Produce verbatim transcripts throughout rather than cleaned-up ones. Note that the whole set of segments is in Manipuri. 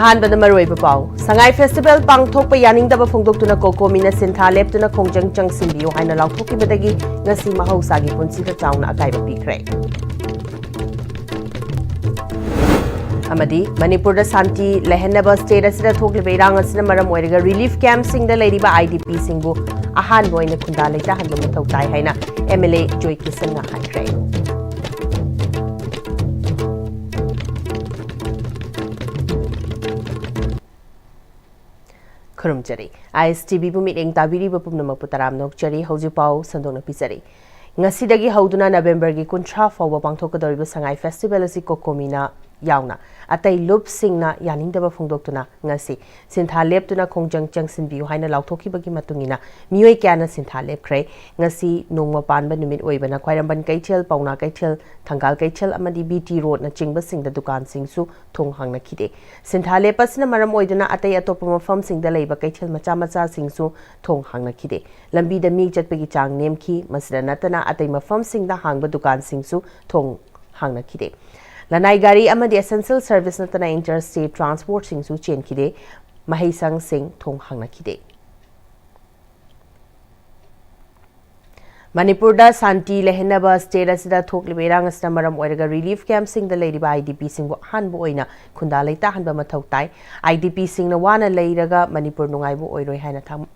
ꯑꯍꯥꯟꯕꯗ ꯃꯔꯨꯑꯣꯏꯕ ꯄꯥꯎ꯫ ꯁꯉꯥꯏ ꯐꯦꯁꯇꯤꯚꯦꯜ ꯄꯥꯡꯊꯣꯛꯄ ꯌꯥꯅꯤꯡꯗꯕ ꯐꯣꯡꯗꯣꯛꯇꯨꯅ ꯀꯣꯀꯣꯃꯤꯅ ꯁꯤꯟꯊꯥ ꯂꯦꯞꯇꯨꯅ ꯈꯣꯡꯖꯪ ꯆꯪꯁꯤꯟꯕꯤꯌꯨ ꯍꯥꯏꯅ ꯂꯥꯎꯊꯣꯛꯈꯤꯕꯗꯒꯤ ꯉꯁꯤ ꯃꯍꯧꯁꯥꯒꯤ ꯄꯨꯟꯁꯤꯗ ꯆꯥꯎꯅ ꯑꯀꯥꯏꯕ ꯄꯤꯈ꯭ꯔꯦ꯫ ꯑꯃꯗꯤ ꯃꯅꯤꯄꯨꯔꯗ ꯁꯥꯟꯇꯤ ꯂꯩꯍꯟꯅꯕ ꯁ꯭ꯇꯦꯠ ꯑꯁꯤꯗ ꯊꯣꯛꯂꯤꯕ ꯏꯔꯥꯡ ꯑꯁꯤꯅ ꯃꯔꯝ ꯑꯣꯏꯔꯒ ꯔꯤꯂꯤꯐ ꯀꯦꯝꯞꯁꯤꯡꯗ ꯂꯩꯔꯤꯕ ꯑꯥꯏ ꯗꯤ ꯄꯤꯁꯤꯡꯕꯨ ꯑꯍꯥꯟꯕ ꯑꯣꯏꯅ ꯈꯨꯟꯗꯥ ꯂꯩꯇꯥꯍꯟꯕ ꯃꯊꯧ ꯇꯥꯏ ꯍꯥꯏꯅ ꯑꯦꯝ ꯑꯦꯜ ꯑꯦ ꯖꯣꯏ ꯀꯤꯁꯟꯅ ꯍꯥꯏꯈ꯭ꯔꯦ꯫ ꯈꯨꯔꯨꯝꯖꯔꯤ꯫ ꯑꯥꯏ ꯑꯦꯁ ꯇꯤ ꯚꯤꯕꯨ ꯃꯤꯠꯌꯦꯡ ꯇꯥꯕꯤꯔꯤꯕ ꯄꯨꯝꯅꯃꯛꯄꯨ ꯇꯔꯥꯝꯅ ꯑꯣꯛꯆꯔꯤ꯫ ꯍꯧꯖꯤꯛ ꯄꯥꯎ ꯁꯟꯗꯣꯛꯅ ꯄꯤꯖꯔꯤ꯫ ꯉꯁꯤꯗꯒꯤ ꯍꯧꯗꯨꯅ ꯅꯕꯦꯝꯕꯔꯒꯤ ꯀꯨꯟꯊ꯭ꯔꯥ ꯐꯥꯎꯕ ꯄꯥꯡꯊꯣꯛꯀꯗꯧꯔꯤꯕ ꯁꯉꯥꯏ ꯐꯦꯁꯇꯤꯚꯦꯜ ꯑꯁꯤ ꯀꯣꯀꯣꯃꯤꯅ ꯌꯥꯎꯅ ꯑꯇꯩ ꯂꯨꯞꯁꯤꯡꯅ ꯌꯥꯅꯤꯡꯗꯕ ꯐꯣꯡꯗꯣꯛꯇꯨꯅ ꯉꯁꯤ ꯁꯤꯟꯊꯥ ꯂꯦꯞꯇꯨꯅ ꯈꯣꯡꯖꯪ ꯆꯪꯁꯤꯟꯕꯤꯌꯨ ꯍꯥꯏꯅ ꯂꯥꯎꯊꯣꯛꯈꯤꯕꯒꯤ ꯃꯇꯨꯡ ꯏꯟꯅ ꯃꯤꯑꯣꯏ ꯀꯌꯥꯅ ꯁꯤꯟꯊꯥ ꯂꯦꯞꯈ꯭ꯔꯦ꯫ ꯉꯁꯤ ꯅꯣꯡꯃ ꯄꯥꯟꯕ ꯅꯨꯃꯤꯠ ꯑꯣꯏꯕꯅ ꯈ꯭ꯋꯥꯏꯔꯝꯕꯟ ꯀꯩꯊꯦꯜ, ꯄꯥꯎꯅꯥ ꯀꯩꯊꯦꯜ, ꯊꯪꯒꯥꯜ ꯀꯩꯊꯦꯜ ꯑꯃꯗꯤ ꯕꯤ ꯇꯤ ꯔꯣꯗꯅꯆꯤꯡꯕꯁꯤꯡꯗ ꯗꯨꯀꯥꯟꯁꯤꯡꯁꯨ ꯊꯣꯡ ꯍꯥꯡꯅꯈꯤꯗꯦ꯫ ꯁꯤꯟꯊꯥ ꯂꯦꯞꯄ ꯑꯁꯤꯅ ꯃꯔꯝ ꯑꯣꯏꯗꯨꯅ ꯑꯇꯩ ꯑꯇꯣꯞꯄ ꯃꯐꯝꯁꯤꯡꯗ ꯂꯩꯕ ꯀꯩꯊꯦꯜ ꯃꯆꯥ ꯃꯆꯥꯁꯤꯡꯁꯨ ꯊꯣꯡ ꯍꯥꯡꯅꯈꯤꯗꯦ꯫ ꯂꯝꯕꯤꯗ ꯃꯤ ꯆꯠꯄꯒꯤ ꯆꯥꯡ ꯅꯦꯝꯈꯤ꯫ ꯃꯁꯤꯗ ꯅꯠꯇꯅ ꯑꯇꯩ ꯃꯐꯝꯁꯤꯡꯗ ꯍꯥꯡꯕ ꯗꯨꯀꯥꯟꯁꯤꯡꯁꯨ ꯊꯣꯡ ꯍꯥꯡꯅꯈꯤꯗꯦ꯫ ꯂꯅꯥꯏ ꯒꯥꯔꯤ ꯑꯃꯗꯤ essential service ꯅꯠꯇꯅ inter state transport ꯁꯤꯡꯁꯨ ꯆꯦꯟꯈꯤꯗꯦ꯫ ꯃꯍꯩꯁꯪꯁꯤꯡ ꯊꯣꯡ ꯍꯥꯡꯅꯈꯤꯗꯦ꯫ ꯃꯅꯤꯄꯨꯔꯗ ꯁꯥꯟꯇꯤ ꯂꯩꯍꯟꯅꯕ ꯁ꯭ꯇꯦꯠ ꯑꯁꯤꯗ ꯊꯣꯛꯂꯤꯕ ꯏꯔꯥꯡ ꯑꯁꯤꯅ ꯃꯔꯝ ꯑꯣꯏꯔꯒ ꯔꯤꯂꯤꯐ ꯀꯦꯝꯞꯁꯤꯡꯗ ꯂꯩꯔꯤꯕ ꯑꯥꯏ ꯗꯤ ꯄꯤꯁꯤꯡꯕꯨ ꯑꯍꯥꯟꯕ ꯑꯣꯏꯅ ꯈꯨꯟꯗꯥ ꯂꯩꯇꯥꯍꯟꯕ ꯃꯊꯧ ꯇꯥꯏ꯫ ꯑꯥꯏ ꯗꯤ ꯄꯤꯁꯤꯡꯅ ꯋꯥꯅ ꯂꯩꯔꯒ ꯃꯅꯤꯄꯨꯔ ꯅꯨꯡꯉꯥꯏꯕ ꯑꯣꯏꯔꯣꯏ ꯍꯥꯏꯅ ꯊꯥꯡ-,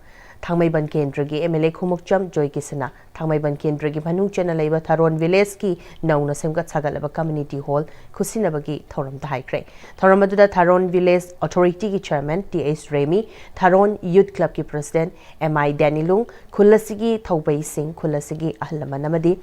ꯊꯥꯡꯃꯩꯕꯟ ꯀꯦꯟꯗ꯭ꯔꯒꯤ ꯑꯦꯝ ꯑꯦꯜ ꯑꯦ ꯈꯨꯃꯨꯛꯆꯝ ꯖꯣꯏ ꯀꯤꯁꯟꯅ ꯊꯥꯡꯃꯩꯕꯟ ꯀꯦꯟꯗ꯭ꯔꯒꯤ ꯃꯅꯨꯡ ꯆꯟꯅ ꯂꯩꯕ ꯊꯥꯔꯣꯟ ꯚꯤꯂꯦꯖꯀꯤ ꯅꯧꯅ ꯁꯦꯝꯒꯠ ꯁꯥꯒꯠꯂꯕ ꯀꯝꯃ꯭ꯌꯨꯅꯤꯇꯤ ꯍꯣꯜ ꯈꯨꯠꯁꯤꯟꯅꯕꯒꯤ ꯊꯧꯔꯝꯗ ꯍꯥꯏꯈ꯭ꯔꯦ꯫ ꯊꯧꯔꯝ ꯑꯗꯨꯗ ꯊꯥꯔꯣꯟ ꯚꯤꯂꯦꯖ ꯑꯣꯊꯣꯔꯤꯇꯤꯒꯤ chairman T H Remi, Tharon youth ꯀ꯭ꯂꯕꯀꯤ ꯄ꯭ꯔꯁꯤꯗꯦꯟꯠ ꯑꯦꯝ ꯑꯥꯏ ꯗꯦꯅꯤꯂꯨꯡ, ꯈꯨꯜ ꯑꯁꯤꯒꯤ ꯊꯧꯕꯩꯁꯤꯡ, ꯈꯨꯜ ꯑꯁꯤꯒꯤ ꯑꯍꯜ ꯂꯃꯟ ꯑꯃꯗꯤ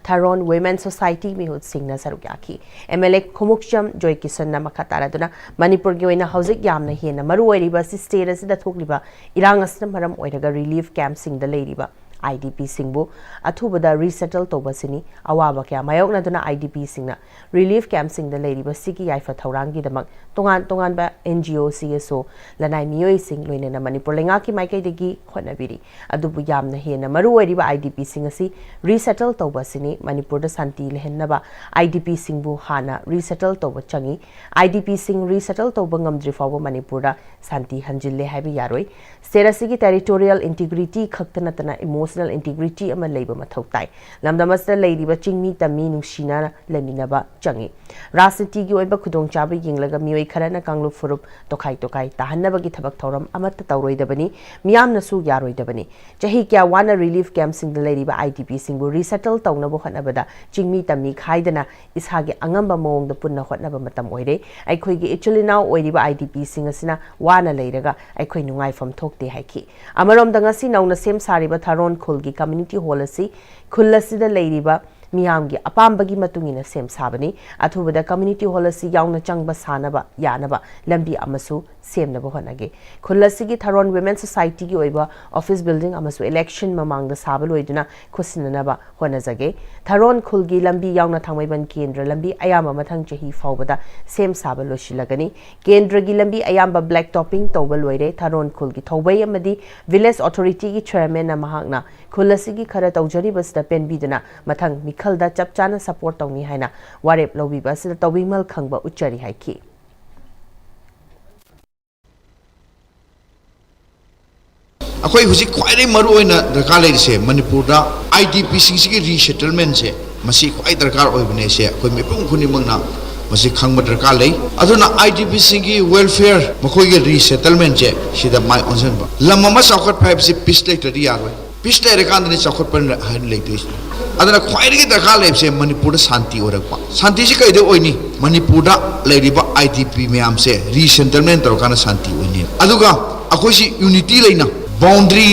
ꯊꯥꯔꯣꯟ ꯋꯤꯃꯦꯟ ꯁꯣꯁꯥꯏꯇꯤ ꯃꯤꯍꯨꯠꯁꯤꯡꯅ ꯁꯔꯨꯛ ꯌꯥꯈꯤ꯫ ꯑꯦꯝ ꯑꯦꯜ ꯑꯦ ꯈꯨꯃꯨꯛꯆꯝ ꯖꯣꯏ ꯀꯤꯁꯟꯅ ꯃꯈꯥ ꯇꯥꯔꯗꯨꯅ ꯃꯅꯤꯄꯨꯔꯒꯤ ꯑꯣꯏꯅ ꯍꯧꯖꯤꯛ ꯌꯥꯝꯅ ꯍꯦꯟꯅ ꯃꯔꯨ ꯑꯣꯏꯔꯤꯕ ꯑꯁꯤ ꯁ꯭ꯇꯦꯠ ꯑꯁꯤꯗ ꯊꯣꯛꯂꯤꯕ ꯏꯔꯥꯡ ꯑꯁꯤꯅ ꯃꯔꯝ ꯑꯣꯏꯔꯒ ꯔꯤꯂꯤꯐ ꯀꯦꯝꯞꯁꯤꯡꯗ ꯂꯩꯔꯤꯕ ꯑꯥꯏ ꯗꯤ ꯄꯤꯁꯤꯡꯕꯨ ꯑꯊꯨꯕꯗ ꯔꯤꯁꯦꯇꯜ ꯇꯧꯕ ꯑꯁꯤꯅꯤ꯫ ꯑꯋꯥꯕ ꯀꯌꯥ ꯃꯥꯌꯣꯛꯅꯗꯨꯅ ꯑꯥꯏ ꯗꯤ ꯄꯤꯁꯤꯡꯅ ꯔꯤꯂꯤꯐ ꯀꯦꯝꯞꯁꯤꯡꯗ ꯂꯩꯔꯤꯕ ꯁꯤꯒꯤ ꯌꯥꯏꯐ ꯊꯧꯔꯥꯡꯒꯤꯗꯃꯛ ꯇꯣꯉꯥꯟ ꯇꯣꯉꯥꯟꯕ and G O, C S ꯑꯣ, ꯂꯅꯥꯏ ꯃꯤꯑꯣꯏꯁꯤꯡ, ꯂꯣꯏꯅꯅ ꯃꯅꯤꯄꯨꯔ ꯂꯩꯉꯥꯛꯀꯤ ꯃꯥꯏꯀꯩꯗꯒꯤ ꯍꯣꯠꯅꯕꯤꯔꯤ꯫ ꯑꯗꯨꯕꯨ ꯌꯥꯝꯅ ꯍꯦꯟꯅ ꯃꯔꯨ ꯑꯣꯏꯔꯤꯕ ꯑꯥꯏ ꯗꯤ ꯄꯤꯁꯤꯡ ꯑꯁꯤ ꯔꯤꯁꯦꯇꯜ ꯇꯧꯕ ꯑꯁꯤꯅꯤ꯫ ꯃꯅꯤꯄꯨꯔꯗ ꯁꯥꯟꯇꯤ ꯂꯩꯍꯟꯅꯕ ꯑꯥꯏ ꯗꯤ ꯄꯤꯁꯤꯡꯕꯨ ꯍꯥꯟꯅ ꯔꯤꯁꯦꯇꯜ ꯇꯧꯕ ꯆꯪꯏ꯫ ꯑꯥꯏ ꯗꯤ ꯄꯤꯁꯤꯡ ꯔꯤꯁꯦꯇꯜ ꯇꯧꯕ ꯉꯝꯗ꯭ꯔꯤ ꯐꯥꯎꯕ ꯃꯅꯤꯄꯨꯔꯗ ꯁꯥꯟꯇꯤ ꯍꯟꯖꯤꯜꯂꯦ ꯍꯥꯏꯕ ꯌꯥꯔꯣꯏ꯫ ꯁ꯭ꯇꯦꯠ ꯑꯁꯤꯒꯤ ꯇꯦꯔꯤꯇꯣꯔꯤꯌꯦꯜ ꯏꯟꯇꯤꯒ꯭ꯔꯤꯇꯤ ꯈꯛꯇ ꯅꯠꯇꯅ ꯏꯃꯣꯁꯅꯦꯜ ꯏꯟꯇꯤꯒ꯭ꯔꯤꯇꯤ ꯑꯃ ꯂꯩꯕ ꯃꯊꯧ ꯇꯥꯏ꯫ ꯂꯝꯗꯝ ꯑꯁꯤꯗ ꯂꯩꯔꯤꯕ ꯆꯤꯡꯃꯤ ꯇꯝꯃꯤ ꯅꯨꯡꯁꯤꯅꯅ ꯂꯩꯃꯤꯟꯅꯕ ꯆꯪꯏ꯫ ꯔꯥꯖꯅꯤꯇꯤꯒꯤ ꯑꯣꯏꯕ ꯈꯨꯗꯣꯡꯆꯥꯕ ꯌꯦꯡꯂꯒ ꯃꯤꯑꯣꯏ ꯈꯔꯅ ꯀꯥꯡꯂꯨꯞ ꯐꯨꯔꯨꯞ ꯇꯣꯈꯥꯏ ꯇꯣꯈꯥꯏ ꯇꯥꯍꯟꯅꯕꯒꯤ ꯊꯕꯛ ꯊꯧꯔꯝ ꯑꯃꯠꯇ ꯇꯧꯔꯣꯏꯗꯕꯅꯤ, ꯃꯤꯌꯥꯝꯅꯁꯨ ꯌꯥꯔꯣꯏꯗꯕꯅꯤ꯫ ꯆꯍꯤ ꯀꯌꯥ ꯋꯥꯅ ꯔꯤꯂꯤꯐ ꯀꯦꯝꯞꯁꯤꯡꯗ ꯂꯩꯔꯤꯕ ꯑꯥꯏ ꯗꯤ ꯄꯤꯁꯤꯡꯕꯨ ꯔꯤꯁꯦꯇꯜ ꯇꯧꯅꯕ ꯍꯣꯠꯅꯕꯗ ꯆꯤꯡꯃꯤ ꯇꯝꯃꯤ ꯈꯥꯏꯗꯅ ꯏꯁꯥꯒꯤ ꯑꯉꯝꯕ ꯃꯑꯣꯡꯗ ꯄꯨꯟꯅ ꯍꯣꯠꯅꯕ ꯃꯇꯝ ꯑꯣꯏꯔꯦ꯫ ꯑꯩꯈꯣꯏꯒꯤ ꯏꯆꯤꯜ ꯏꯅꯥꯎ ꯑꯣꯏꯔꯤꯕ ꯑꯥꯏ ꯗꯤ ꯄꯤꯁꯤꯡ ꯑꯁꯤꯅ ꯋꯥꯅ ꯂꯩꯔꯒ ꯑꯩꯈꯣꯏ ꯅꯨꯡꯉꯥꯏꯐꯝ ꯊꯣꯛꯇꯦ ꯍꯥꯏꯈꯤ꯫ ꯑꯃꯔꯣꯝꯗ ꯉꯁꯤ ꯅꯧꯅ ꯁꯦꯝ ꯁꯥꯔꯤꯕ ꯊꯥꯔꯣꯟ ꯈꯨꯜꯒꯤ ꯀꯝꯃ꯭ꯌꯨꯅꯤꯇꯤ ꯍꯣꯜ ꯑꯁꯤ ꯈꯨꯜ ꯑꯁꯤꯗ ꯂꯩꯔꯤꯕ ꯃꯤꯌꯥꯝꯒꯤ ꯑꯄꯥꯝꯕꯒꯤ ꯃꯇꯨꯡ ꯏꯟꯅ ꯁꯦꯝ ꯁꯥꯕꯅꯤ꯫ ꯑꯊꯨꯕꯗ ꯀꯝꯃ꯭ꯌꯨꯅꯤꯇꯤ ꯍꯣꯜ ꯑꯁꯤ ꯌꯥꯎꯅ ꯆꯪꯕ ꯁꯥꯅꯕ ꯌꯥꯅꯕ ꯂꯝꯕꯤ ꯑꯃꯁꯨ ꯁꯦꯝꯅꯕ ꯍꯣꯠꯅꯒꯦ꯫ ꯈꯨꯜ ꯑꯁꯤꯒꯤ ꯊꯥꯔꯣꯟ ꯋꯤꯃꯦꯟ ꯁꯣꯁꯥꯏꯇꯤꯒꯤ ꯑꯣꯏꯕ ꯑꯣꯐꯤꯁ ꯕꯤꯜꯗꯤꯡ ꯑꯃꯁꯨ ꯏꯂꯦꯛꯁꯟ ꯃꯃꯥꯡꯗ ꯁꯥꯕ ꯂꯣꯏꯗꯨꯅ ꯈꯨꯠꯁꯤꯟꯅꯅꯕ ꯍꯣꯠꯅꯖꯒꯦ꯫ ꯊꯥꯔꯣꯟ ꯈꯨꯜꯒꯤ ꯂꯝꯕꯤ ꯌꯥꯎꯅ ꯊꯥꯡꯃꯩꯕꯟ ꯀꯦꯟꯗ꯭ꯔ ꯂꯝꯕꯤ ꯑꯌꯥꯝꯕ ꯃꯊꯪ ꯆꯍꯤ ꯐꯥꯎꯕꯗ ꯁꯦꯝ ꯁꯥꯕ ꯂꯣꯏꯁꯤꯜꯂꯒꯅꯤ꯫ ꯀꯦꯟꯗ꯭ꯔꯒꯤ ꯂꯝꯕꯤ ꯑꯌꯥꯝꯕ ꯕ꯭ꯂꯦꯛ ꯇꯣꯞꯄꯤꯡ ꯇꯧꯕ ꯂꯣꯏꯔꯦ꯫ ꯊꯥꯔꯣꯟ ꯈꯨꯜꯒꯤ ꯊꯧꯕꯩ ꯑꯃꯗꯤ ꯚꯤꯂꯦꯖ ꯑꯣꯊꯣꯔꯤꯇꯤꯒꯤ ꯆꯦꯌꯔꯃꯦꯟꯅ ꯃꯍꯥꯛꯅ ꯈꯨꯜ ꯑꯁꯤꯒꯤ ꯈꯔ ꯇꯧꯖꯔꯤꯕꯁꯤꯗ ꯄꯦꯟꯕꯤꯗꯨꯅ ꯃꯊꯪ ꯃꯤꯈꯜꯗ ꯆꯞ ꯆꯥꯅ ꯁꯄꯣꯔꯠ ꯇꯧꯅꯤ ꯍꯥꯏꯅ ꯋꯥꯔꯦꯞ ꯂꯧꯕꯤꯕ ꯑꯁꯤꯗ ꯇꯧꯕꯤꯃꯜ ꯈꯪꯕ ꯎꯠꯆꯔꯤ ꯍꯥꯏꯈꯤ꯫ ꯑꯩꯈꯣꯏ ꯍꯧꯖꯤꯛ ꯈ꯭ꯋꯥꯏꯗꯒꯤ ꯃꯔꯨ ꯑꯣꯏꯅ ꯗꯔꯀꯥꯔ ꯂꯩꯔꯤꯁꯦ ꯃꯅꯤꯄꯨꯔꯗ ꯑꯥꯏ ꯗꯤ ꯄꯤꯁꯤꯡꯁꯤꯒꯤ ꯔꯤꯁꯦꯇꯜꯃꯦꯟꯁꯦ, ꯃꯁꯤ ꯈ꯭ꯋꯥꯏ ꯗꯔꯀꯥꯔ ꯑꯣꯏꯕꯅꯦ꯫ ꯁꯦ ꯑꯩꯈꯣꯏ ꯃꯤꯄꯨꯝ ꯈꯨꯗꯤꯡꯃꯛꯅ ꯃꯁꯤ ꯈꯪꯕ ꯗꯔꯀꯥꯔ ꯂꯩ꯫ ꯑꯗꯨꯅ ꯑꯥꯏ ꯗꯤ ꯄꯤꯁꯤꯡꯒꯤ ꯋꯦꯜꯐꯤꯌꯔ, ꯃꯈꯣꯏꯒꯤ ꯔꯤꯁꯦꯇꯜꯃꯦꯟꯁꯦ, ꯁꯤꯗ ꯃꯥꯏ ꯑꯣꯟꯁꯤꯟꯕ꯫ ꯂꯝ ꯑꯃ ꯆꯥꯎꯈꯠꯄ ꯍꯥꯏꯕꯁꯤ ꯄꯤꯁ ꯂꯩꯇ꯭ꯔꯗꯤ ꯌꯥꯔꯣꯏ꯫ ꯄꯤꯁ ꯂꯩꯔꯀꯥꯟꯗꯅꯤ ꯆꯥꯎꯈꯠꯄ ꯍꯥꯏꯅ ꯂꯩꯗꯣꯏꯁꯦ꯫ ꯑꯗꯨꯅ ꯈ꯭ꯋꯥꯏꯗꯒꯤ ꯗꯔꯀꯥꯔ ꯂꯩꯕꯁꯦ ꯃꯅꯤꯄꯨꯔꯗ ꯁꯥꯟꯇꯤ ꯑꯣꯏꯔꯛꯄ꯫ ꯁꯥꯟꯇꯤꯁꯤ ꯀꯩꯗ ꯑꯣꯏꯅꯤ? ꯃꯅꯤꯄꯨꯔꯗ ꯂꯩꯔꯤꯕ ꯑꯥꯏ ꯗꯤ ꯄꯤ ꯃꯌꯥꯝꯁꯦ ꯔꯤꯁꯦꯇꯜꯃꯦꯟ ꯇꯧꯔꯀꯥꯟꯗ ꯁꯥꯟꯇꯤ ꯑꯣꯏꯅꯤ꯫ ꯑꯗꯨꯒ ꯑꯩꯈꯣꯏꯁꯤ ꯌꯨꯅꯤꯇꯤ ꯂꯩꯅ, ꯕꯥꯎꯟꯗꯔꯤ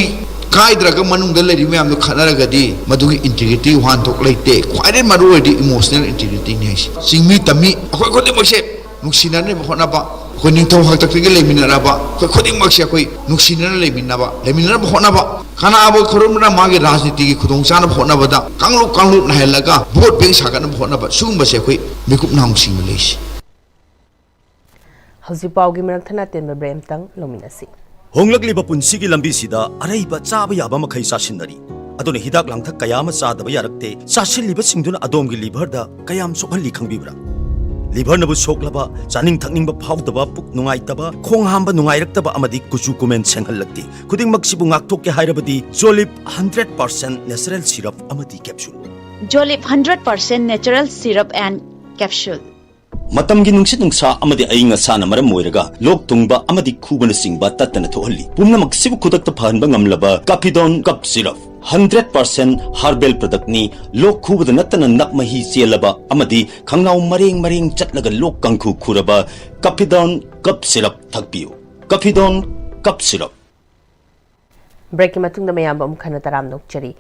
ꯀꯥꯏꯗ꯭ꯔꯒ ꯃꯅꯨꯡꯗ ꯂꯩꯔꯤꯕ ꯃꯌꯥꯝꯗꯣ ꯈꯠꯅꯔꯒꯗꯤ ꯃꯗꯨꯒꯤ ꯏꯟꯇꯤꯒ꯭ꯔꯤꯇꯤ ꯋꯥꯍꯟꯊꯣꯛ ꯂꯩꯇꯦ꯫ ꯈ꯭ꯋꯥꯏꯗꯒꯤ ꯃꯔꯨ ꯑꯣꯏꯔꯤꯗꯤ ꯏꯃꯣꯁꯅꯦꯜ ꯏꯟꯇꯤꯒ꯭ꯔꯤꯇꯤꯅꯤ ꯍꯥꯏꯁꯦ꯫ ꯆꯤꯡꯃꯤ ꯇꯝꯃꯤ ꯑꯩꯈꯣꯏ ꯈꯨꯗꯤꯡꯃꯛꯁꯦ ꯅꯨꯡꯁꯤꯅꯅꯕ ꯍꯣꯠꯅꯕ, ꯑꯩꯈꯣꯏ ꯅꯤꯡꯊꯧ ꯍꯥꯛꯇꯛꯇꯒꯤ ꯂꯩꯃꯤꯟꯅꯔꯕ ꯑꯩꯈꯣꯏ ꯈꯨꯗꯤꯡꯃꯛꯁꯦ ꯑꯩꯈꯣꯏ ꯅꯨꯡꯁꯤꯅꯅ ꯂꯩꯃꯤꯟꯅꯕ, ꯂꯩꯃꯤꯟꯅꯅꯕ ꯍꯣꯠꯅꯕ, ꯀꯅꯥꯕꯨ ꯈꯨꯔꯨꯝꯕꯅ ꯃꯥꯒꯤ ꯔꯥꯖꯅꯤꯇꯤꯒꯤ ꯈꯨꯗꯣꯡꯆꯥꯅꯕ ꯍꯣꯠꯅꯕꯗ ꯀꯥꯡꯂꯨꯞ ꯀꯥꯡꯂꯨꯞ ꯅꯥꯏꯍꯜꯂꯒ ꯚꯣꯠ ꯕꯦꯡ ꯁꯥꯒꯠꯅꯕ ꯍꯣꯠꯅꯕ, ꯁꯤꯒꯨꯝꯕꯁꯦ ꯑꯩꯈꯣꯏ ꯃꯤꯀꯨꯞ ꯅꯥꯍꯨꯁꯤꯡꯅ ꯂꯩꯁꯤ꯫ ꯍꯧꯖꯤꯛ ꯄꯥꯎꯒꯤ ꯃꯔꯛ ꯊꯠꯅ ꯇꯦꯟꯕ ꯕ꯭ꯔꯦꯛ ꯑꯃꯇꯪ ꯂꯧꯃꯤꯟꯅꯁꯤ꯫ ꯍꯣꯡꯂꯛꯂꯤꯕ ꯄꯨꯟꯁꯤꯒꯤ ꯂꯝꯕꯤꯁꯤꯗ ꯑꯔꯩꯕ ꯆꯥꯕ ꯌꯥꯕ ꯃꯈꯩ ꯆꯥꯁꯤꯟꯅꯔꯤ꯫ ꯑꯗꯨꯅ ꯍꯤꯗꯥꯛ ꯂꯥꯡꯊꯛ ꯀꯌꯥ ꯑꯃ ꯆꯥꯗꯕ ꯌꯥꯔꯛꯇꯦ꯫ ꯆꯥꯁꯤꯜꯂꯤꯕꯁꯤꯡꯗꯨꯅ ꯑꯗꯣꯝꯒꯤ ꯂꯤꯚꯔꯗ ꯀꯌꯥꯝ ꯁꯣꯛꯍꯜꯂꯤ ꯈꯪꯕꯤꯕ꯭ꯔꯥ? ꯂꯤꯚꯔꯅꯕꯨ ꯁꯣꯛꯂꯕ, ꯆꯥꯅꯤꯡ ꯊꯛꯅꯤꯡꯕ ꯐꯥꯎꯗꯕ, ꯄꯨꯛ ꯅꯨꯡꯉꯥꯏꯇꯕ, ꯈꯣꯡ ꯍꯥꯝꯕ ꯅꯨꯡꯉꯥꯏꯔꯛꯇꯕ ꯑꯃꯗꯤ ꯀꯨꯆꯨ ꯀꯨꯃꯦꯟ ꯁꯦꯡꯍꯜꯂꯛꯇꯦ꯫ ꯈꯨꯗꯤꯡꯃꯛꯁꯤꯕꯨ ꯉꯥꯛꯊꯣꯛꯀꯦ ꯍꯥꯏꯔꯕꯗꯤ ꯖꯣꯂꯤꯞ ꯍꯟꯗ꯭ꯔꯦꯠ ꯄꯥꯔꯁꯦꯟ ꯅꯦꯆꯔꯦꯜ ꯁꯤꯔꯞ ꯑꯃꯗꯤ capsule. Jolib hundred percent natural syrup and capsule. ꯃꯇꯝꯒꯤ ꯅꯨꯡꯁꯤꯠ ꯅꯨꯡꯁꯥ ꯑꯃꯗꯤ ꯑꯏꯪ ꯑꯁꯥꯅ ꯃꯔꯝ ꯑꯣꯏꯔꯒ ꯂꯣꯛ ꯊꯨꯡꯕ ꯑꯃꯗꯤ ꯈꯨꯕꯅꯆꯤꯡꯕ ꯇꯠꯇꯅ ꯊꯣꯛꯍꯜꯂꯤ꯫ ꯄꯨꯝꯅꯃꯛꯁꯤꯕꯨ ꯈꯨꯗꯛꯇ ꯐꯍꯟꯕ ꯉꯝꯂꯕ ꯀꯥꯐꯤꯗꯣꯟ cough syrup. Hundred percent herbal ꯄ꯭ꯔꯗꯛꯅꯤ꯫ ꯂꯣꯛ ꯈꯨꯕꯗ ꯅꯠꯇꯅ ꯅꯞ ꯃꯍꯤ ꯆꯦꯜꯂꯕ ꯑꯃꯗꯤ ꯈꯪꯅꯥꯎ ꯃꯔꯦꯡ ꯃꯔꯦꯡ ꯆꯠꯂꯒ ꯂꯣꯛ ꯀꯥꯡꯈꯨ ꯈꯨꯔꯕ ꯀꯥꯐꯤꯗꯣꯟ ꯀꯞ ꯁꯤꯔꯞ ꯊꯛꯄꯤꯌꯨ꯫ ꯀꯥꯐꯤꯗꯣꯟ cough syrup. ꯕ꯭ꯔꯦꯛꯀꯤ ꯃꯇꯨꯡꯗ ꯃꯌꯥꯝꯕꯨ ꯑꯃꯨꯛ ꯍꯟꯅ ꯇꯔꯥꯝꯅ ꯑꯣꯛꯆꯔꯤ꯫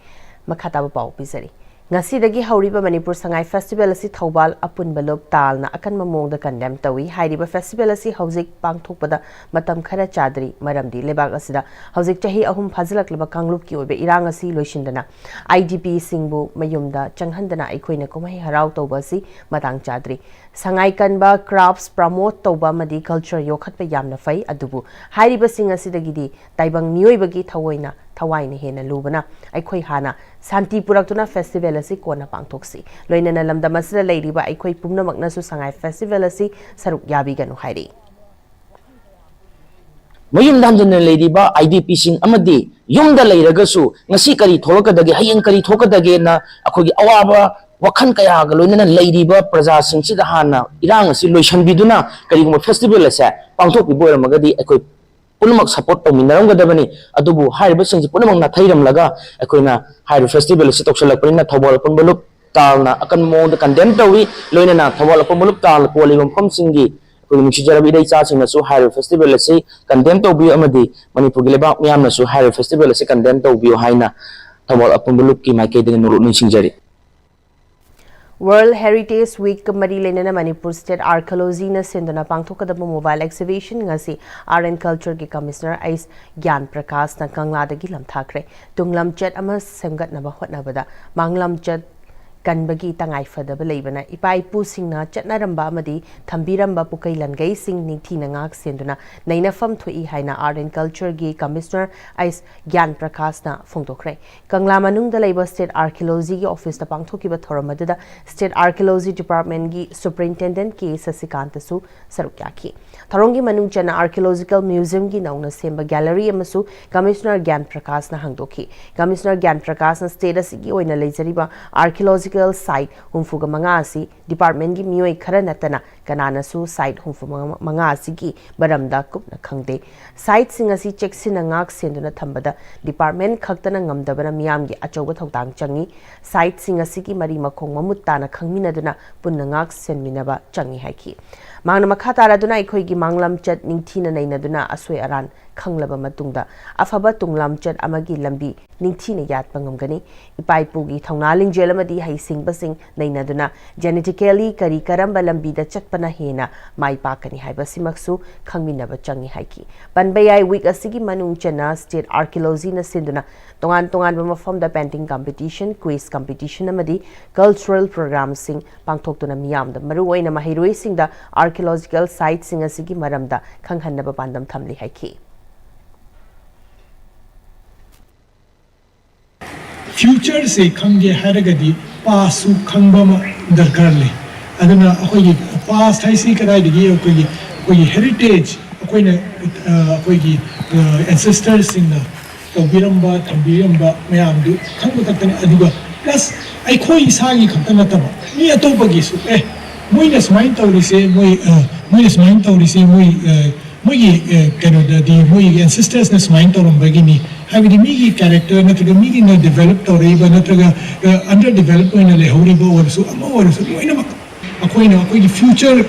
ꯃꯈꯥ ꯇꯥꯕ ꯄꯥꯎ ꯄꯤꯖꯔꯤ꯫ ꯉꯁꯤꯗꯒꯤ ꯍꯧꯔꯤꯕ ꯃꯅꯤꯄꯨꯔ ꯁꯉꯥꯏ ꯐꯦꯁꯇꯤꯚꯦꯜ ꯑꯁꯤ ꯊꯧꯕꯥꯜ ꯑꯄꯨꯟꯕ ꯂꯨꯞ ꯇꯥꯜꯅ ꯑꯀꯟꯕ ꯃꯑꯣꯡꯗ ꯀꯟꯗꯦꯝ ꯇꯧꯏ꯫ ꯍꯥꯏꯔꯤꯕ ꯐꯦꯁꯇꯤꯚꯦꯜ ꯑꯁꯤ ꯍꯧꯖꯤꯛ ꯄꯥꯡꯊꯣꯛꯄꯗ ꯃꯇꯝ ꯈꯔ ꯆꯥꯗ꯭ꯔꯤ, ꯃꯔꯝꯗꯤ ꯂꯩꯕꯥꯛ ꯑꯁꯤꯗ ꯍꯧꯖꯤꯛ ꯆꯍꯤ ꯑꯍꯨꯝ ꯐꯥꯖꯤꯜꯂꯛꯂꯕ ꯀꯥꯡꯂꯨꯞꯀꯤ ꯑꯣꯏꯕ ꯏꯔꯥꯡ ꯑꯁꯤ ꯂꯣꯏꯁꯤꯟꯗꯅ, ꯑꯥꯏ ꯗꯤ ꯄꯤꯁꯤꯡꯕꯨ ꯃꯌꯨꯝꯗ ꯆꯪꯍꯟꯗꯅ ꯑꯩꯈꯣꯏꯅ ꯀꯨꯝꯍꯩ ꯍꯔꯥꯎ ꯇꯧꯕ ꯑꯁꯤ ꯃꯇꯥꯡ ꯆꯥꯗ꯭ꯔꯤ꯫ ꯁꯉꯥꯏ ꯀꯟꯕ, ꯀ꯭ꯔꯥꯐꯠꯁ ꯄ꯭ꯔꯃꯣꯠ ꯇꯧꯕ ꯑꯃꯗꯤ ꯀꯜꯆꯔ ꯌꯣꯛꯈꯠꯄ ꯌꯥꯝꯅ ꯐꯩ, ꯑꯗꯨꯕꯨ ꯍꯥꯏꯔꯤꯕꯁꯤꯡ ꯑꯁꯤꯗꯒꯤꯗꯤ ꯇꯥꯏꯕꯪ ꯃꯤꯑꯣꯏꯕꯒꯤ ꯊꯋꯥꯏꯅ, ꯊꯋꯥꯏꯅ ꯍꯦꯟꯅ ꯂꯨꯕꯅ, ꯑꯩꯈꯣꯏ ꯍꯥꯟꯅ ꯁꯥꯟꯇꯤ ꯄꯨꯔꯛꯇꯨꯅ ꯐꯦꯁꯇꯤꯚꯦꯜ ꯑꯁꯤ ꯀꯣꯟꯅ ꯄꯥꯡꯊꯣꯛꯁꯤ꯫ ꯂꯣꯏꯅꯅ ꯂꯝꯗꯝ ꯑꯁꯤꯗ ꯂꯩꯔꯤꯕ ꯑꯩꯈꯣꯏ ꯄꯨꯝꯅꯃꯛꯅꯁꯨ ꯁꯉꯥꯏ ꯐꯦꯁꯇꯤꯚꯦꯜ ꯑꯁꯤ ꯁꯔꯨꯛ ꯌꯥꯕꯤꯒꯅꯨ ꯍꯥꯏꯔꯤ꯫ ꯃꯌꯨꯝꯗ ꯍꯟꯖꯤꯟꯅ ꯂꯩꯔꯤꯕ ꯑꯥꯏ ꯗꯤ ꯄꯤꯁꯤꯡ ꯑꯃꯗꯤ ꯌꯨꯝꯗ ꯂꯩꯔꯒꯁꯨ ꯉꯁꯤ ꯀꯔꯤ ꯊꯣꯛꯂꯛꯀꯗꯒꯦ, ꯍꯌꯦꯡ ꯀꯔꯤ ꯊꯣꯛꯀꯗꯒꯦꯅ ꯑꯩꯈꯣꯏꯒꯤ ꯑꯋꯥꯕ ꯋꯥꯈꯜ ꯀꯌꯥꯒ ꯂꯣꯏꯅꯅ ꯂꯩꯔꯤꯕ ꯄ꯭ꯔꯖꯥꯁꯤꯡꯁꯤꯗ ꯍꯥꯟꯅ ꯏꯔꯥꯡ ꯑꯁꯤ ꯂꯣꯏꯁꯤꯟꯕꯤꯗꯨꯅ ꯀꯔꯤꯒꯨꯝꯕ ꯐꯦꯁꯇꯤꯚꯦꯜ ꯑꯁꯦ ꯄꯥꯡꯊꯣꯛꯄꯤꯕ ꯑꯣꯏꯔꯝꯃꯒꯗꯤ ꯑꯩꯈꯣꯏ ꯄꯨꯝꯅꯃꯛ ꯁꯄꯣꯔꯠ ꯇꯧꯃꯤꯟꯅꯔꯝꯒꯗꯕꯅꯤ꯫ ꯑꯗꯨꯕꯨ ꯍꯥꯏꯔꯤꯕꯁꯤꯡꯁꯤ ꯄꯨꯝꯅꯃꯛ ꯅꯥꯊꯩꯔꯝꯂꯒ ꯑꯩꯈꯣꯏꯅ ꯍꯥꯏꯔꯤꯕ ꯐꯦꯁꯇꯤꯚꯦꯜ ꯑꯁꯤ ꯇꯧꯁꯤꯜꯂꯛꯄꯅꯤꯅ ꯊꯧꯕꯥꯜ ꯑꯄꯨꯟꯕ ꯂꯨꯞ ꯇꯥꯜꯅ ꯑꯀꯟꯕ ꯃꯑꯣꯡꯗ ꯀꯟꯗꯦꯝ ꯇꯧꯏ꯫ ꯂꯣꯏꯅꯅ ꯊꯧꯕꯥꯜ ꯑꯄꯨꯟꯕ ꯂꯨꯞ ꯇꯥꯜꯅ ꯀꯣꯜꯂꯤꯕ ꯃꯐꯝꯁꯤꯡꯒꯤ ꯑꯩꯈꯣꯏꯒꯤ ꯅꯨꯡꯁꯤꯖꯔꯕ ꯏꯔꯩ ꯏꯆꯥꯁꯤꯡꯅꯁꯨ ꯍꯥꯏꯔꯤꯕ ꯐꯦꯁꯇꯤꯚꯦꯜ ꯑꯁꯤ ꯀꯟꯗꯦꯝ ꯇꯧꯕꯤꯌꯨ ꯑꯃꯗꯤ ꯃꯅꯤꯄꯨꯔꯒꯤ ꯂꯩꯕꯥꯛ ꯃꯤꯌꯥꯝꯅꯁꯨ ꯍꯥꯏꯔꯤꯕ ꯐꯦꯁꯇꯤꯚꯦꯜ ꯑꯁꯤ ꯀꯟꯗꯦꯝ ꯇꯧꯕꯤꯌꯨ ꯍꯥꯏꯅ ꯊꯧꯕꯥꯜ ꯑꯄꯨꯟꯕ ꯂꯨꯞꯀꯤ ꯃꯥꯏꯀꯩꯗꯒꯤ ꯅꯣꯡꯂꯨꯛ ꯅꯤꯡꯁꯤꯡꯖꯔꯤ꯫ World Heritage Week ꯀ ꯃꯔꯤ ꯂꯩꯅꯅ ꯃꯅꯤꯄꯨꯔ State Archaeology ꯅ ꯁꯤꯟꯗꯨꯅ ꯄꯥꯡꯊꯣꯛꯀꯗꯕ mobile exhibition ꯉꯁꯤ Art and Culture ꯒꯤ Commissioner ꯑꯩꯁ ꯒ꯭ꯌꯥꯟ ꯄ꯭ꯔꯀꯥꯁꯅ ꯀꯪꯂꯥꯗꯒꯤ ꯂꯝꯊꯥꯈ꯭ꯔꯦ꯫ ꯇꯨꯡꯂꯝꯆꯠ ꯑꯃ ꯁꯦꯝꯒꯠꯅꯕ ꯍꯣꯠꯅꯕꯗ ꯃꯥꯡꯂꯝꯆꯠ ꯀꯟꯕꯒꯤ ꯇꯉꯥꯏꯐꯗꯕ ꯂꯩꯕꯅ ꯏꯄꯥ ꯏꯄꯨꯁꯤꯡꯅ ꯆꯠꯅꯔꯝꯕ ꯑꯃꯗꯤ ꯊꯝꯕꯤꯔꯝꯕ ꯄꯨꯀꯩ ꯂꯟꯒꯩꯁꯤꯡ ꯅꯤꯡꯊꯤꯅ ꯉꯥꯛ ꯁꯦꯟꯗꯨꯅ ꯅꯩꯅꯐꯝ ꯊꯣꯛꯏ ꯍꯥꯏꯅ Art and Culture ꯒꯤ Commissioner ꯑꯩꯁ ꯒ꯭ꯌꯥꯟ ꯄ꯭ꯔꯀꯥꯁꯅ ꯐꯣꯡꯗꯣꯛꯈ꯭ꯔꯦ꯫ ꯀꯪꯂꯥ ꯃꯅꯨꯡꯗ ꯂꯩꯕ State Archaeology ꯒꯤ office ꯇ ꯄꯥꯡꯊꯣꯛꯈꯤꯕ ꯊꯧꯔꯝ ꯑꯗꯨꯗ State Archaeology Department ꯒꯤ Superintendent ꯀꯦ ꯁꯁꯤꯀꯥꯟꯇꯁꯨ ꯁꯔꯨꯛ ꯌꯥꯈꯤ꯫ ꯊꯧꯔꯝꯒꯤ ꯃꯅꯨꯡ ꯆꯟꯅ Archaeological Museum ꯒꯤ ꯅꯧꯅ ꯁꯦꯝꯕ gallery ꯑꯃꯁꯨ Commissioner ꯒ꯭ꯌꯥꯟ ꯄ꯭ꯔꯀꯥꯁꯅ ꯍꯥꯡꯗꯣꯛꯈꯤ꯫ Commissioner ꯒ꯭ꯌꯥꯟ ꯄ꯭ꯔꯀꯥꯁꯅ state ꯑꯁꯤꯒꯤ ꯑꯣꯏꯅ ꯂꯩꯖꯔꯤꯕ archaeological site ꯍꯨꯝꯐꯨꯒ ꯃꯉꯥ ꯑꯁꯤ department ꯒꯤ ꯃꯤꯑꯣꯏ ꯈꯔ ꯅꯠꯇꯅ ꯀꯅꯥꯅꯁꯨ site ꯍꯨꯝꯐꯨ ꯃꯉꯥ ꯑꯁꯤꯒꯤ ꯃꯔꯝꯗ ꯀꯨꯞꯅ ꯈꯪꯗꯦ꯫ Site ꯁꯤꯡ ꯑꯁꯤ ꯆꯦꯛꯁꯤꯟꯅ ꯉꯥꯛ ꯁꯦꯟꯗꯨꯅ ꯊꯝꯕꯗ department ꯈꯛꯇꯅ ꯉꯝꯗꯕꯅ ꯃꯤꯌꯥꯝꯒꯤ ꯑꯆꯧꯕ ꯊꯧꯗꯥꯡ ꯆꯪꯏ꯫ Site ꯁꯤꯡ ꯑꯁꯤꯒꯤ ꯃꯔꯤ ꯃꯈꯣꯡ ꯃꯃꯨꯠ ꯇꯥꯅ ꯈꯪꯃꯤꯟꯅꯗꯨꯅ ꯄꯨꯟꯅ ꯉꯥꯛ ꯁꯦꯟꯃꯤꯟꯅꯕ ꯆꯪꯏ ꯍꯥꯏꯈꯤ꯫ ꯃꯍꯥꯛꯅ ꯃꯈꯥ ꯇꯥꯔꯗꯨꯅ ꯑꯩꯈꯣꯏꯒꯤ ꯃꯥꯡꯂꯝꯆꯠ ꯅꯤꯡꯊꯤꯅ ꯅꯩꯅꯗꯨꯅ ꯑꯁꯣꯏ ꯑꯔꯥꯟ ꯈꯪꯂꯕ ꯃꯇꯨꯡꯗ ꯑꯐꯕ ꯇꯨꯡꯂꯝꯆꯠ ꯑꯃꯒꯤ ꯂꯝꯕꯤ ꯅꯤꯡꯊꯤꯅ ꯌꯥꯠꯄ ꯉꯝꯒꯅꯤ꯫ ꯏꯄꯥ ꯏꯄꯨꯒꯤ ꯊꯧꯅꯥ ꯂꯤꯡꯖꯦꯜ ꯑꯃꯗꯤ ꯍꯩꯁꯤꯡꯕꯁꯤꯡ ꯅꯩꯅꯗꯨꯅ genetically ꯀꯔꯤ ꯀꯔꯝꯕ ꯂꯝꯕꯤꯗ ꯆꯠꯄꯅ ꯍꯦꯟꯅ ꯃꯥꯏ ꯄꯥꯛꯀꯅꯤ ꯍꯥꯏꯕꯁꯤꯃꯛꯁꯨ ꯈꯪꯃꯤꯟꯅꯕ ꯆꯪꯏ ꯍꯥꯏꯈꯤ꯫ ꯄꯟꯕ ꯌꯥꯏ, week ꯑꯁꯤꯒꯤ ꯃꯅꯨꯡ ꯆꯟꯅ State Archaeology ꯅ ꯁꯤꯟꯗꯨꯅ ꯇꯣꯉꯥꯟ ꯇꯣꯉꯥꯟꯕ ꯃꯐꯝꯗ painting competition, quiz competition ꯑꯃꯗꯤ cultural program ꯁꯤꯡ ꯄꯥꯡꯊꯣꯛꯇꯨꯅ ꯃꯤꯌꯥꯝꯗ, ꯃꯔꯨꯑꯣꯏꯅ ꯃꯍꯩꯔꯣꯏꯁꯤꯡꯗ archaeological site ꯁꯤꯡ ꯑꯁꯤꯒꯤ ꯃꯔꯝꯗ ꯈꯪꯍꯟꯅꯕ ꯄꯥꯟꯗꯝ ꯊꯝꯂꯤ ꯍꯥꯏꯈꯤ꯫ Future ꯁꯦ ꯈꯪꯒꯦ ꯍꯥꯏꯔꯒꯗꯤ past ꯁꯨ ꯈꯪꯕ ꯑꯃ ꯗꯔꯀꯥꯔ ꯂꯩ꯫ ꯑꯗꯨꯅ ꯑꯩꯈꯣꯏꯒꯤ past ꯍꯥꯏꯁꯤ ꯀꯗꯥꯏꯗꯒꯤ ꯑꯩꯈꯣꯏꯒꯤ ꯑꯩꯈꯣꯏꯒꯤ heritage, ꯑꯩꯈꯣꯏꯅ ꯑ, ꯑꯩꯈꯣꯏꯒꯤ ancestor ꯁꯤꯡꯅ ꯇꯧꯕꯤꯔꯝꯕ ꯊꯝꯕꯤꯔꯝꯕ ꯃꯌꯥꯝꯗꯨ ꯈꯪꯕ ꯈꯛꯇꯅꯤ꯫ ꯑꯗꯨꯒ plus ꯑꯩꯈꯣꯏ ꯏꯁꯥꯒꯤ ꯈꯛꯇ ꯅꯠꯇꯕ ꯃꯤ ꯑꯇꯣꯞꯄꯒꯤꯁꯨ, ꯑꯦ, ꯃꯣꯏꯅ ꯁꯨꯃꯥꯏꯅ ꯇꯧꯔꯤꯁꯦ, ꯃꯣꯏ ꯑ, ꯃꯣꯏꯅ ꯁꯨꯃꯥꯏꯅ ꯇꯧꯔꯤꯁꯦ, ꯃꯣꯏ ꯑ, ꯃꯣꯏꯒꯤ ꯑ, ꯀꯩꯅꯣꯗꯗꯤ ꯃꯣꯏꯒꯤ ancestors ꯅ ꯁꯨꯃꯥꯏꯅ ꯇꯧꯔꯝꯕꯒꯤꯅꯤ꯫ ꯍꯥꯏꯕꯗꯤ ꯃꯤꯒꯤ character ꯅꯠꯇ꯭ꯔꯒ ꯃꯤꯒꯤꯅ develop ꯇꯧꯔꯛꯏꯕ ꯅꯠꯇ꯭ꯔꯒ under develop ꯑꯣꯏꯅ ꯂꯩꯍꯧꯔꯤꯕ ꯑꯣꯏꯔꯁꯨ ꯑꯃ ꯑꯣꯏꯔꯁꯨ ꯂꯣꯏꯅꯃꯛ ꯑꯩꯈꯣꯏꯅ ꯑꯩꯈꯣꯏꯒꯤ future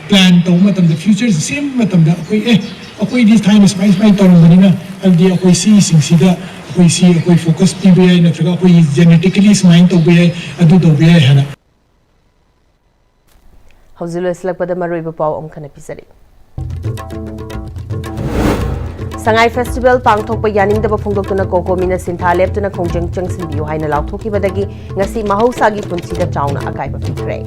plan ꯇꯧꯕ ꯃꯇꯝꯗ, future ꯁꯦꯝꯕ ꯃꯇꯝꯗ ꯑꯩꯈꯣꯏ, ꯑꯦ, ꯑꯩꯈꯣꯏꯗꯤ ꯊꯥꯏꯅ ꯁꯨꯃꯥꯏ ꯁꯨꯃꯥꯏꯅ ꯇꯧꯔꯝꯕꯅꯤꯅ ꯍꯥꯏꯕꯗꯤ ꯑꯩꯈꯣꯏ ꯁꯤꯁꯤꯡꯁꯤꯗ ꯑꯩꯈꯣꯏ ꯁꯤ ꯑꯩꯈꯣꯏ focus ꯄꯤꯕ ꯌꯥꯏ ꯅꯠꯇ꯭ꯔꯒ ꯑꯩꯈꯣꯏꯒꯤ genetically ꯁꯨꯃꯥꯏꯅ ꯇꯧꯕ ꯌꯥꯏ, ꯑꯗꯨ ꯇꯧꯕ ꯌꯥꯏ ꯍꯥꯏꯅ꯫ ꯍꯧꯖꯤꯛ ꯂꯣꯏꯁꯤꯜꯂꯛꯄꯗ ꯃꯔꯨꯑꯣꯏꯕ ꯄꯥꯎ ꯑꯃꯨꯛ ꯍꯟꯅ ꯄꯤꯖꯔꯤ꯫ ꯁꯉꯥꯏ ꯐꯦꯁꯇꯤꯚꯦꯜ ꯄꯥꯡꯊꯣꯛꯄ ꯌꯥꯅꯤꯡꯗꯕ ꯐꯣꯡꯗꯣꯛꯇꯨꯅ ꯀꯣꯀꯣꯃꯤꯅ ꯁꯤꯟꯊꯥ ꯂꯦꯞꯇꯨꯅ ꯈꯣꯡꯖꯪ ꯆꯪꯁꯤꯟꯕꯤꯌꯨ ꯍꯥꯏꯅ ꯂꯥꯎꯊꯣꯛꯈꯤꯕꯗꯒꯤ ꯉꯁꯤ ꯃꯍꯧꯁꯥꯒꯤ ꯄꯨꯟꯁꯤꯗ ꯆꯥꯎꯅ ꯑꯀꯥꯏꯕ ꯄꯤꯈ꯭ꯔꯦ꯫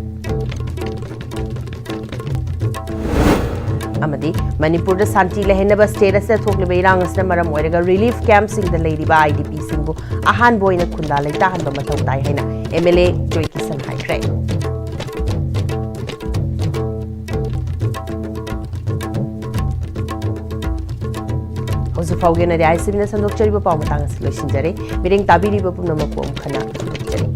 ꯑꯃꯗꯤ ꯃꯅꯤꯄꯨꯔꯗ ꯁꯥꯟꯇꯤ ꯂꯩꯍꯟꯅꯕ ꯁ꯭ꯇꯦꯠ ꯑꯁꯤꯗ ꯊꯣꯛꯂꯤꯕ ꯏꯔꯥꯡ ꯑꯁꯤꯅ ꯃꯔꯝ ꯑꯣꯏꯔꯒ ꯔꯤꯂꯤꯐ ꯀꯦꯝꯞꯁꯤꯡꯗ ꯂꯩꯔꯤꯕ IDPꯁꯤꯡꯕꯨ ꯑꯍꯥꯟꯕ ꯑꯣꯏꯅ ꯈꯨꯟꯗꯥ ꯂꯩꯇꯥꯍꯟꯕ ꯃꯊꯧ ꯇꯥꯏ ꯍꯥꯏꯅ MLA ꯖꯣꯏ ꯀꯤꯁꯟ ꯍꯥꯏꯈ꯭ꯔꯦ꯫ ꯍꯧꯖꯤꯛ ꯐꯥꯎꯒꯤ ꯑꯣꯏꯅꯗꯤ ICBꯅ ꯁꯟꯗꯣꯛꯆꯔꯤꯕ ꯄꯥꯎ ꯃꯇꯥꯡ ꯑꯁꯤ ꯂꯣꯏꯁꯤꯟꯖꯔꯦ꯫ ꯃꯤꯠꯌꯦꯡ ꯇꯥꯕꯤꯔꯤꯕ ꯄꯨꯝꯅꯃꯛꯄꯨ ꯑꯃꯨꯛ ꯍꯟꯅ ꯊꯥꯒꯠꯆꯔꯤ꯫